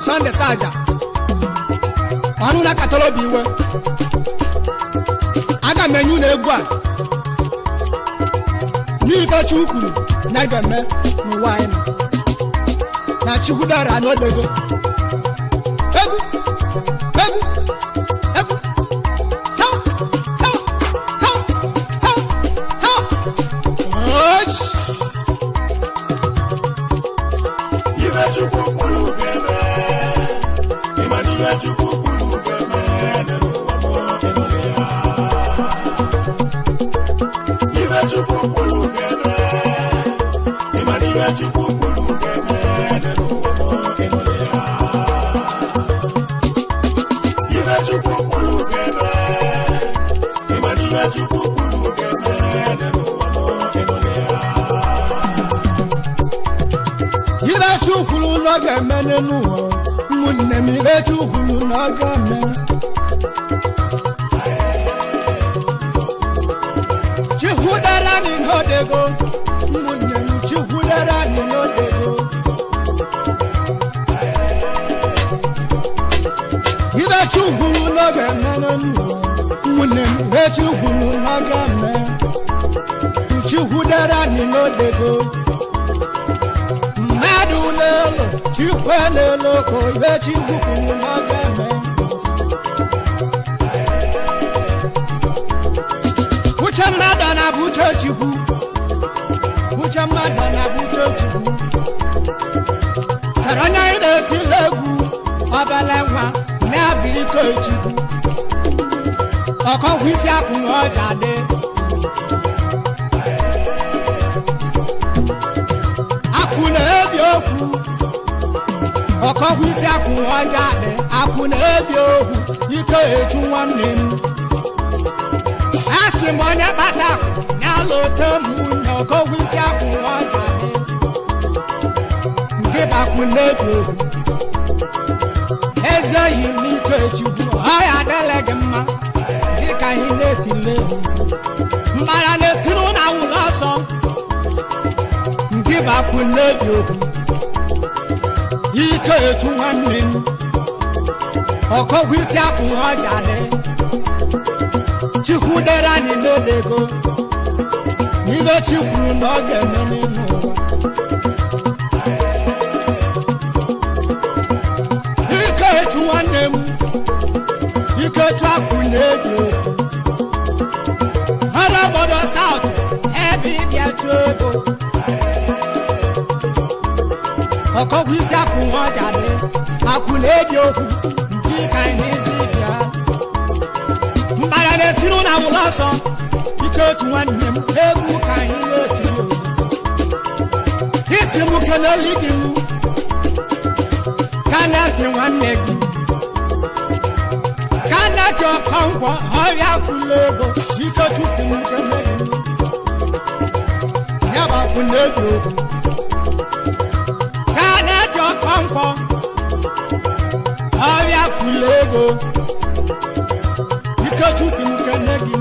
Sunday Saja ọnụ na-akatara obi iwe. Aga m enye unu egwu a n'ife Chukwu kwuru na ga-eme n'ụwa anyị nọ na Chukwu dara n'odego. Egwu egwu egwu sawa sawa sawa sawa sawa. Ochi. Ife Chukwu kwuru ga-eme, ịma na ife Chukwu kwuru ga-eme n'ụwa m ịnụrụ ya. Ife Chukwu kwuru ga-eme, ịma na ife Chukwu kwuru ga-eme n'ụwa m ịnụrụ ya. Ife Chukwu kwuru ga-eme, ịma na ife Chukwu kwuru ga-eme n'ụwa m ịnụrụ ya. Ife Chukwu kwuru na ọ ga-eme n'ụwa, ụmụnne m, ife Chukwu kwuru na ọ ga-eme. Chukwu dara anyị n'odego, ụmụnne m, Chukwu dara anyị n'odego. Ife Chukwu kwuru na ọ ga-eme n'ụwa, ụmụnne m, ife Chukwu kwuru na ọ ga-eme. Chukwu dara anyị n'odego. Mmadụ n'elu, Chukwu n'elu ka ife Chukwu kwuru na ọ ga-eme. Uche mmadụ na-abụ uche Chukwu, uche mmadụ na-abụ uche Chukwu. Kara onye anyị na-etile egwu obele nwa na-abụ ike Chukwu. Ọkọgwụ isi akwụ na ọja dị akụ na-ebi okwu. Ọkọgwụ isi akwụ na ọja dị akụ na-ebi okwu. Ike echu nwanne m, asị m onye kpata akụ ya lote m na ọkọgwụ isi akwụ na ọja dị nke bụ akụ na-ebi okwu. Eze yi m n'ike Chukwu, ọ ya adịla gị mma dịka anyị na-etile mgbara na-esi n'ụlọ awụlọ ọsọ nke bụ akụ na-ebi okwu. Ike echu nwanne m, ọkọgwụ isi akwụ ọja dị. Chukwu dere anyị n'odego n'ibe Chukwu na ọ ga-eme n'ime ụwa. Ike echu nwanne m, ike echu akwụ na-ebi okwu. Ọrụ obodo South ebe ịbịa chụọ ego. Ọkọgwụ isi akwụ ọja dị akwụ na-ebi okwu nke ka anyị ji bịa. Mgbara na-esiri na awụlọ ọsọ. Ike otu nwanne m, egwu ka anyị na-etiri ozizo. Isi m keneli gị m kaneti nwanne gị kaneti Ọkọnkwọ ọrịa fụlụ ego. Ike chụsi m kene gị ya bụ akwụ na-ebi okwu. Kaneti Ọkọnkwọ ọrịa fụlụ ego. Ikechu si m kene gị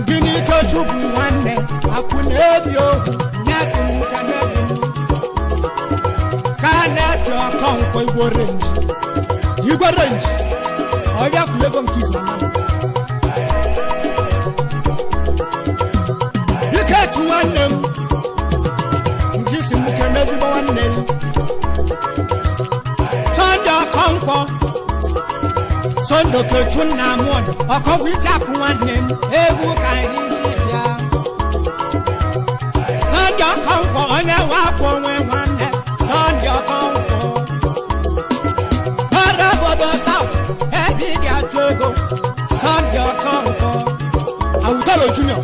gịnị. Ikechu bụ nwanne akwụ na-ebi okwu ya si m kene gị kaneti Ọkọnkwọ. Igwe renji, igwe renji ọrịa fụlụ ego nke izu na Ikechu nwanne m nke isi m kene ezigbo nwanne ya Sunday Ọkọnkwọ, Sunday Okechu nna m ọdụ ọkọgwụ isi akwụ nwanne m, egwu ka anyị ji bịa. Sunday Ọkọnkwọ onye nwe akwụ onwe nwanne Sunday Ọkọnkwọ ọrụ obodo South ebe ị ga-achụ ego. Sunday Ọkọnkwọ Awutalo Junior,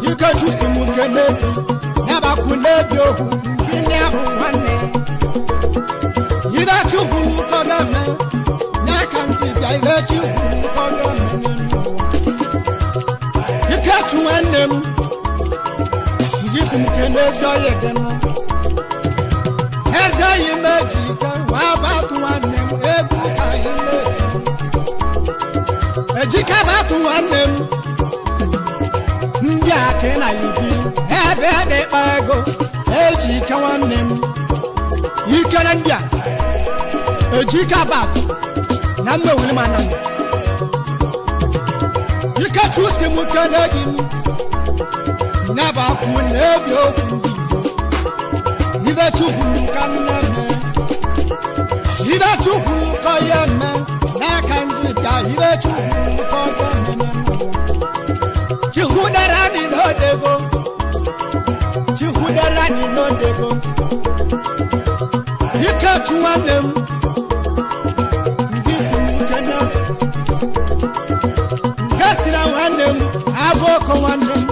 Ikechu si m kene gị nabakwu n'ebi okwu nke ndị ahụ nwanne. Ife Chukwu ka ọ ga-eme n'aka ndị bịa. Ife Chukwu ka ọ ga-eme n'ụwa. Ikechu nwanne m nke si m kene ezi ọyị dị m eze yi m eji ike wee batụ nwanne m, egwu ka anyị na-eti. Ejike batụ nwanne m ndị a ka ị na ibi ebe dị kpa ego eji Ike nwanne m, ike na ndị a eji ike abatụ na mma ewuli m ana m. Ikechu si m kele gị m nyaba akwụ na-ebi okwu ndị Igbo. Ibe Chukwu ka nne mme, ibe Chukwu ka ya mme n'aka ndị bịa, ibe Chukwu ka ọ ga-eme n'ụwa. Chukwu dara anyị n'odego, Chukwu dara anyị n'odego. Ikechu nwanne m, ndị si m kene nke si na nwanne m abụ ọkụ nwanne m,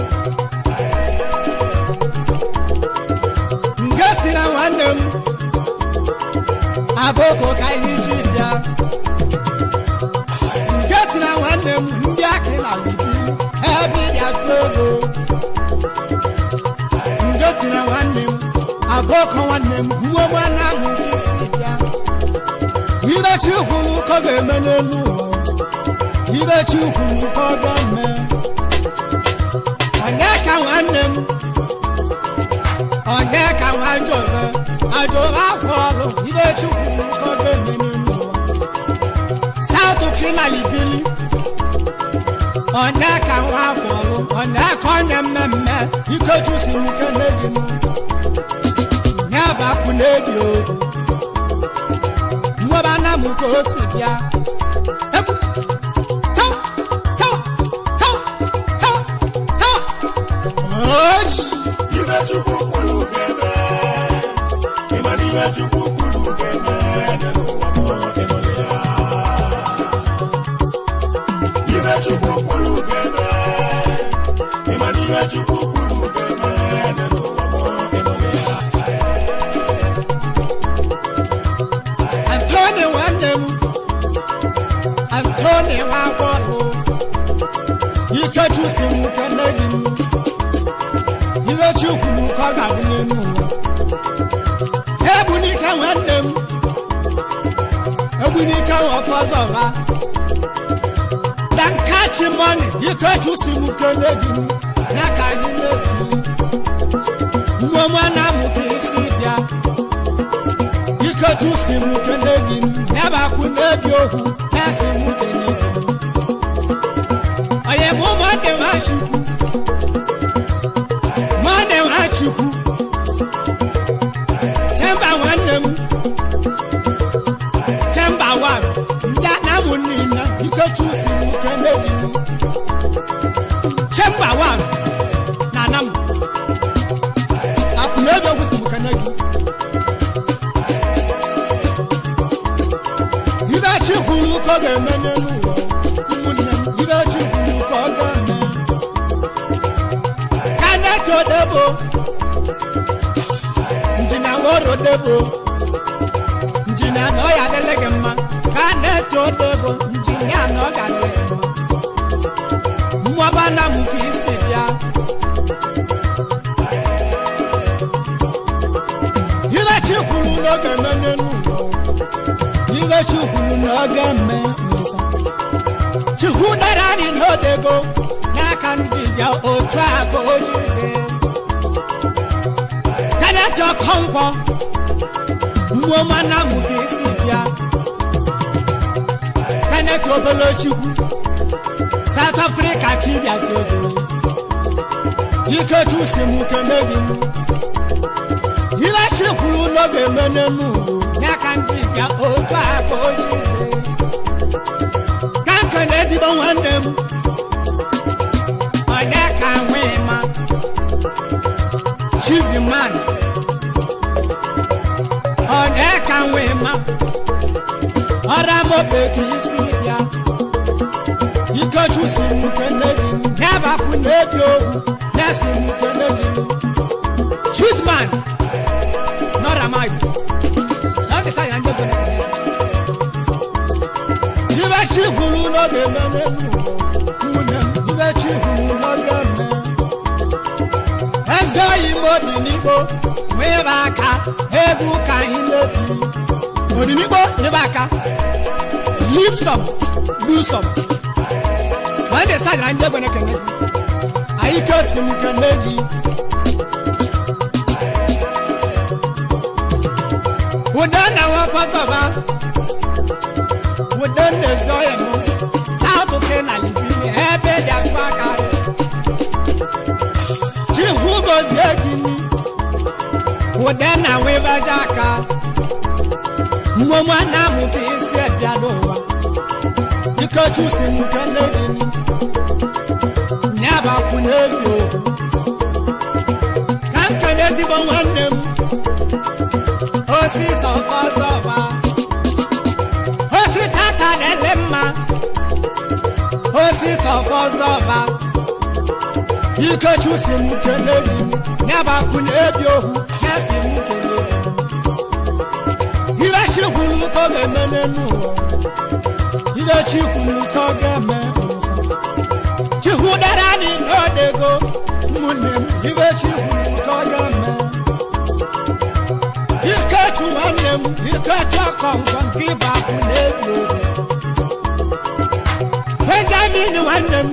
nke si na nwanne m abụ ọkụ ka anyị ji bịa, nke si na nwanne m ndị akị na ibi ebe ịdị achụ ego, nke si na nwanne m abụ ọkụ nwanne m nwa nwanne ahụ nke si bịa. Ibe chi kwuru ka ọ ga-eme n'elu ụwa, ibe chi kwuru ka ọ ga-eme. Onye ka nwanne m, onye ka nwa njọba ajọba akwa ọrụ, ibe chi kwuru ka ọ ga-eme n'elu ụwa. South Kinalibili, onye ka nwa akwa ọrụ, onye ka onye mmemme. Ikechu si m kele gị m ya bụ akwụ na-ebi ogu nweba na m ka o si bịa. Egwu! Sawa! Sawa! Sawa! Sawa! Sawa! Oji! Ibe Chukwu kwuru ga-eme. Ịma na ibe Chukwu kwuru ga-eme n'ụwa m, ịnụrụ ya. Ibe Chukwu kwuru ga-eme. Ịma na ibe Chukwu kwuru ga-eme n'ụwa m, ịnụrụ ya. Antoni nwanne m, Antoni nwa agbọghọ, Ikechu si m kene gị m. Ibe chi kwuru ka ọ ga-abụ n'elu ụwa. Egbunike nwanne m, Egbunike ọfọzọba Dankachi mọni. Ikechu si m kene gị m ya ka anyị na-ekiri mmụọ na mụ ka isi bịa. Ikechu si m kene gị m yabakwu n'ebi okwu ya si m kene gị m. Onye mụ mọdụ Nwachukwu, mọdụ Nwachukwu chemba nwanne m, chemba wan ndị anamụ niile. Ikechu si m kene gị m chemba wan na anam akwụ n'ebi okwu si m kene gị. Ibe chi kwuru ka ọ ga-eme n'elu ụwa, ụmụnne m, ibe chi kwuru ka ọ ga-eme. Kaneti odebo njina nworo debo njina na ọ ya adịlị gị mma. Kaneti odebo njina na ọ ga-adịlị gị mma. Mmụọba na m ka isi bịa. Ibe chi kwuru na ọ ga-eme n'elu ụwa, ibe chi kwuru na ọ ga-eme. Ndịsa Chukwu dara anyị n'odego n'aka ndị bịa otu a ka o ji dị. Kaneti Ọkọnkwọ mmụọ na mụ ka isi bịa. Kaneti obele Chukwu, South Africa ka ịbịa ji ego. Ikechu si m kene gị m. Ibe chi kwuru na ọ ga-eme n'elu ụwa n'aka ndị bịa otu a ka o ji dị. Ka nkene ezigbo nwanne m, onye ka nwee ma Chiziman, onye ka nwee ma ọra mobe ka isi bịa. Ikechu si m kene gị m n'abakwu n'ebi okwu na-esi m kene gị m Chizman nọra maịkụ sọndị sayị na ndị ogo na-ekene gị. Ibe chi kwuru na ọ ga-eme n'elu ụwa, ụmụnne m, ibe chi kwuru na ọ ga-eme. Eze oyi m Odinigbo nwee ebe aka egwu ka anyị na-eti. Odinigbo ebe aka live some do some. Sọndị sayị na ndị ogo na-ekene gị. Anyị ka osi m kene gị. Udenna nwa fọtọba Udenna ezi ọya m South Kena Libini ebe dị achụ aka ya Chikwu gozie gị ni Udenna nwebaja aka mgbe nwanne m ka isi bịa n'ụwa Ikechu si m kene gị ni nyabakwu n'ebi okwu ka m kene ezigbo nwanne m Osita ọfọzọba Osita ka na-ele mma Osita ọfọzọba Ikechu si m kene gị nyabakwu n'ebi okwu ya si m kene gị Ibe chi kwuru ka ọ ga-eme n'elu ụwa Ibe chi kwuru ka ọ ga-eme ọzọ Chukwu dara n'ime odego ụmụnne m ibe chi kwuru ka ọ ga-eme Ikechu nwanne m Ikechu ọkọnkọ nke ịba akwụ na-ebi obi Benjamin nwanne m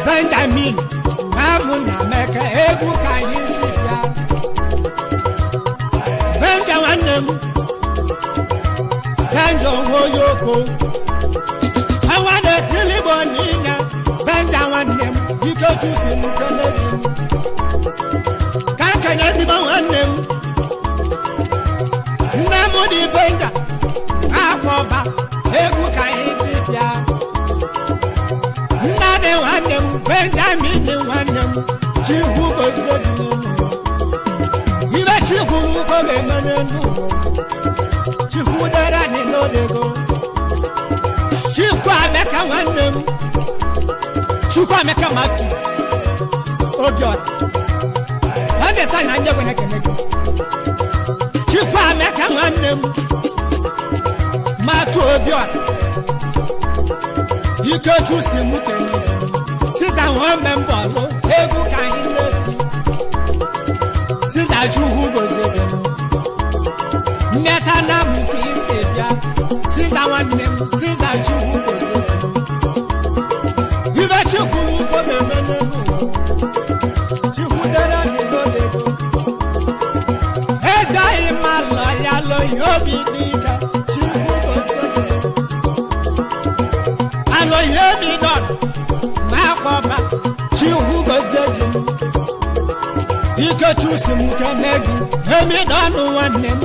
Benjamin na mụ na Meka egwu ka anyị ji bịa Benja nwanne m Benja onwe onye oko Awa na-ekili Igbo niile Benja nwanne m Ikechu si m kene gị ka nkenye ezigbo nwanne m nne m dị Benja akpọba egwu ka anyị ji bịa nna dị nwanne m Benjamin nwanne m Chukwu gozie gị n'elu ụwa Ibe chi kwuru ka ọ ga-eme n'elu ụwa Chukwu dere anyị n'odego Chukwu Ameka nwanne m Chukwu Ameka Matu Obiora Sunday sị na ndị egwe na-ekene gị Chukwu Ameka nwanne m Matu Obiora Ikechu si mụ kene gị Siza nwe mbọlụ egwu ka anyị na-eti Siza Chukwu gozie gị mmeta na m ka isi bịa Siza nwanne m Siza Chukwu gozie gị Ibe chi kwuru ka ọ ga-eme n'elu ụwa Chukwu dere anyị n'odego Eze anyị ma lọ ya lọ ihe obi n'ike Chukwu gozie gị alọ ihe obi dọrọ ma akpọba Chukwu gozie gị Ikechu si m kene gị emi dọnụ nwanne m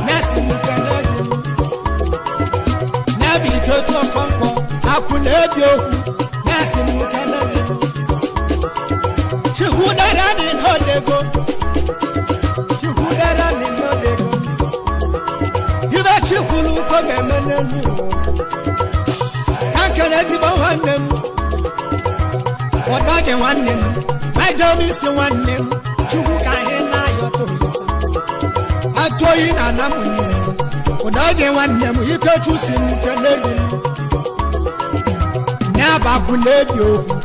na-esi m kene gị na-ebi Ikechu Ọkọnkwọ akwụ na-ebi okwu na-esi m kene gị Chukwu dere anyị n'odego Chukwu dere anyị n'odego Ibe chi kwuru ka ọ ga-eme n'elu ụwa ka nkene ezigbo nwanne m Ọdọji nwanne m Majomi si nwanne m Chukwu ka anyị na-ayọta olisa atụ oyi na ana m niile Ọdọji nwanne m Ikechu si m kene gị nyabakwu n'ebi okwu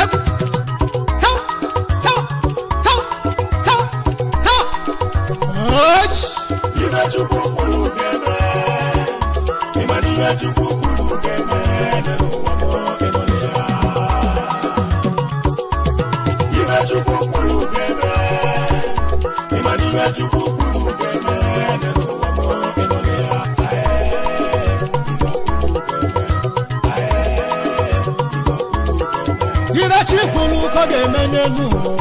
Egwu! Sawa! Sawa! Sawa! Sawa! Sawa! Ochi! Ibe Chukwu kwuru ga-eme ịma na ibe Chukwu kwuru ga-eme n'ụwa m ịnụlị ya Ibe Chukwu kwuru ga-eme ịma na ibe Chukwu kwuru ga-eme n'ụwa m ịnụlị ya Ibe chi kwuru ka ọ ga-eme n'elu ụwa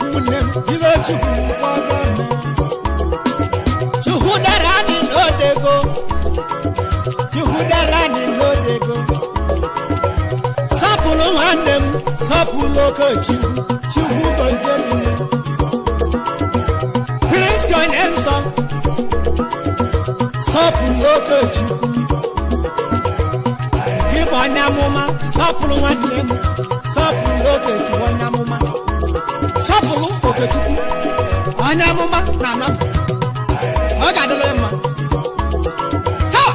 ụmụnne m ibe chi kwuru ka ọ ga-eme Chukwu dere anyị n'odego Chukwu dere anyị n'odego sọpụrụ nwanne m sọpụrụ Okechukwu Chukwu gozie gị Kristi onye nsọ sọpụrụ Okechukwu gị bụ onye amụma sọpụrụ nwanne m sọpụrụ Okechukwu onye amụma sọpụrụ Okechukwu onye amụma na ana m ọ ga-adịrị mma Sawa!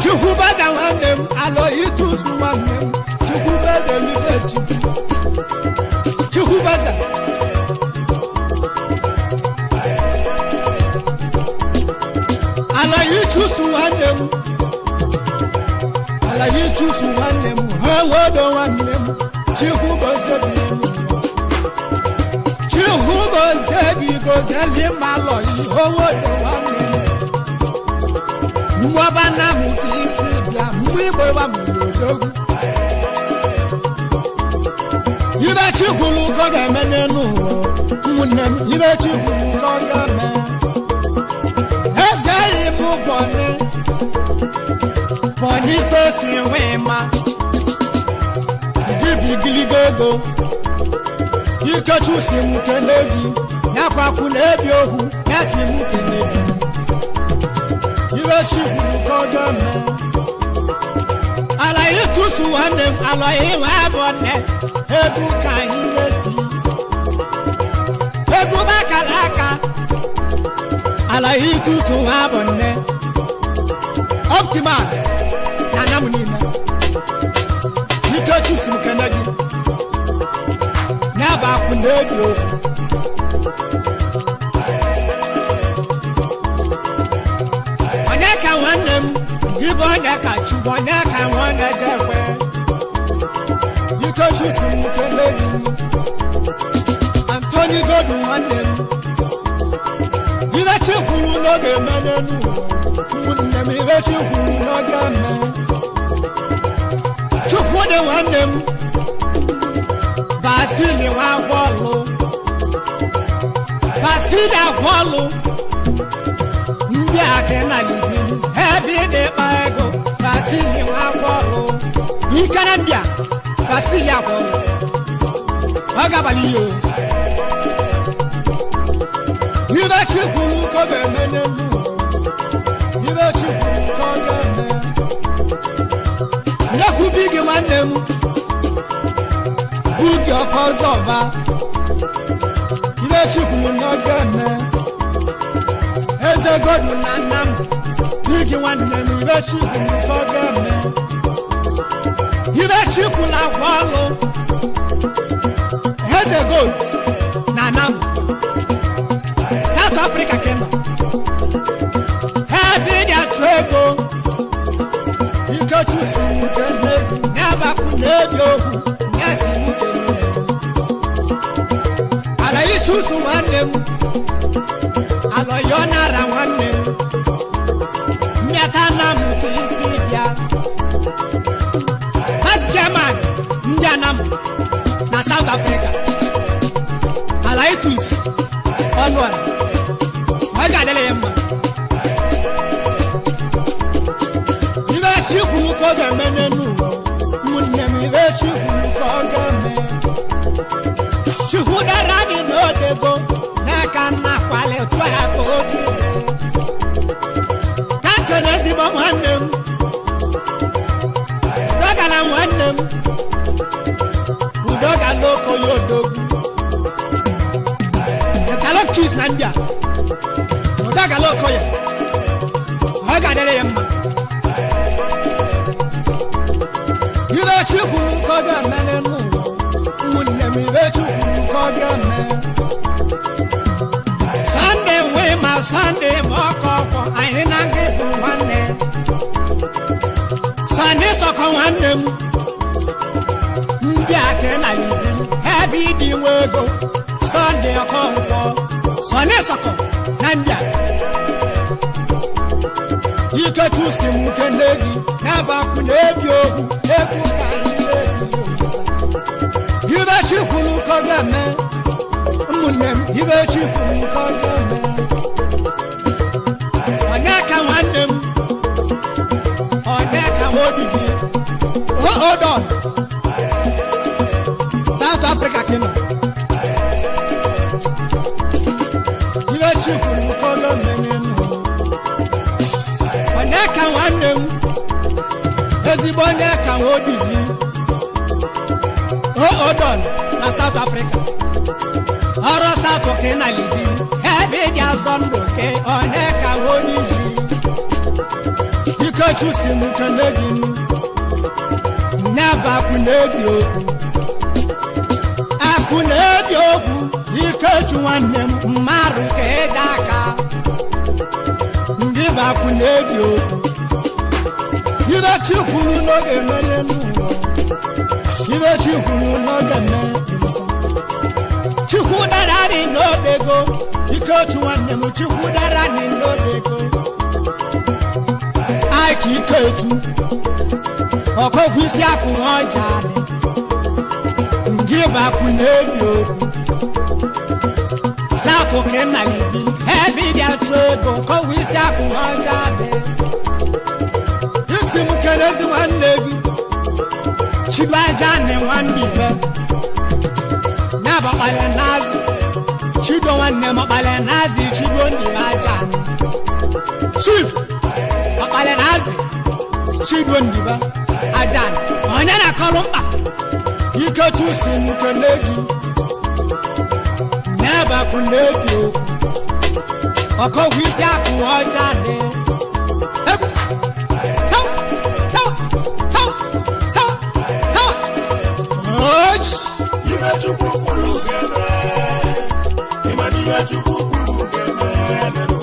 Chukwu beze nwanne m alọ ịtụzu nwanne m Chukwu beze eluigwe Chukwu Chukwu beze ala ịchụsụ nwanne m ala ịchụsụ nwanne m ha nwedo nwanne m Chukwu gozie gị Chukwu Dozeli ma lọ yìí owó lè wá mi. Mwaba na mụ ka isi bịa, mụ igbo wa mụ n'odogwu. Ibe chi kwuru ka ọ ga-eme n'elu ụwa, ụmụnne m, ibe chi kwuru ka ọ ga-eme. Eze yi mụ bọni, bọni fesi nwee ma. Gị giligo ego, Ikechu si mụ kene gị, nyakwa kwu na-ebi okwu, ya si mụ kene gị. Ibe chi kwuru ka ọ ga-eme. Ala ịtụsụ nwanne m, ala ịnwe abụ nne, egwu ka anyị na-eti. Egwu bakala aka, ala ịtụsụ nwa abụ nne. Optimal, na anam niile. Ikechu si m kene gị. Nyaba akwụ na-ebi okwu. Onye ka nwanne m, gị bụ onye ka Chukwu, onye ka nwanne jekwe. Ikechu si m kene gị. Anthony Godu nwanne m. Ibe chi kwuru n'oge eme n'elu ụwa. Ụmụnne m, ibe chi kwuru n'oge eme. Chukwu dị nwanne m. Basili nwa agwọlụ. Basili agwọlụ. Ndị a na libi ebe ị na-ekpa ego. Basili nwa agwọlụ. Ikere ndị a, Basili agwọlụ. Ọ ga-abalị ihe o. Ibe chi kwuru ka ọ ga-eme n'elu ụwa. Ibe chi kwuru ka ọ ga-eme. Nnekwubi gị nwanne m. Bugi ọkọ zọba. Ibe chi kwuru na ọ ga-eme. Eze Godu na nna m. Bigi nwanne m, ibe chi kwuru ka ọ ga-eme. Ibe chi kwuru akwa ọlụ. Eze Godu na nna m. South Africa ka ị nọ. Ebe ị ga-achụ ego. Ikechu si m kene gị. Nyabakwu na-ebi okwu. Ya si m kene gị. Ala ichusu nwanne m. Ala yọ nara nwanne m. Mmịata na m ka isi bịa. Vice chairman ndị Anam na South Africa. Ala itus ọnụ ala. Ọ ga-adịla ya mma. Ibe chi kwuru ka ọ ga-eme n'elu ụwa. Ụmụnne m, ibe chi kwuru ka ọ ga-eme. Chukwu dara dị n'odego n'aka nna kwali tụọ ya ka o ji dị. Ka nkene ezigbo nwanne m. Udo gara nwanne m. Udo gara okoye odogwu. Italo kiss na ndị a. Udo gara okoye. Ọ ga-adịrị ya mma. Ibe chi kwuru ka ọ ga-eme n'elu ụwa. Ụmụnne m, ibe chi kwuru ka ọ ga-eme. Sunday nwee ma Sunday ma ọkọ ọkwọ, anyị na gị bụ nwanne. Sunday sọkọ nwanne m. Ndị a ka na ibi, ebe ịdị nwe ego. Sunday ọkọ nkwọ. Sunday sọkọ na ndị a. Ikechu si m kene gị, n'ebe akwụ na-ebi okwu, egwu ka anyị na-eti n'ụwa. Ibe chi kwuru ka ọ ga-eme. Ụmụnne m, ibe chi kwuru ka ọ ga-eme. Onye ka nwanne m, onye ka nwobi gị. Hold on. South Africa ka ị nọ. Ibe chi kwuru ka ọ ga-eme n'elu ụwa. Onye ka nwanne m, ezigbo onye ka nwobi gị. Hold on na South Africa. Ọrụ South ka ị na libi, ebe ị dị azọ ndụ ke onye ka onye ji. Ikechu si m kene gị. Nyaba akụ na-ebi okwu. Akụ na-ebi okwu. Ikechu nwanne m, mmarụ ka eji aka. Ndị bụ akụ na-ebi okwu. Ibe chi kwuru n'oge eme n'elu ụwa. Ibe chi kwuru n'oge eme. Chukwu dara dị n'odego. Ike otu nwanne m, Chukwu dara n'olego aiki. Ike etu ọkọgwụ isi akụ ọja dị ngị bụ akụ na-ebi okwu South ka nna gị bi ebe ịdị atụ ego kọwa isi akụ ọja dị. Isi m kelezi nwanne gị Chibaja na nwanne ibe ya bụ ọkpala nazi Chido nwanne m, ọkpala nazi Chido ndị aja chief ọkpala nazi Chido ndibe aja onye na-akọrọ mkpa. Ikechu si m kele gị n'ebakụ n'ebi okwu ọkọgwụ isi akụ ọja dị. Egwu! Sawa! Sawa! Sawa! Sawa! Sawa! Ochi! Ibe Chukwu kwuru ga-eme. Ịma na ibe Chukwu kwuru ga-eme.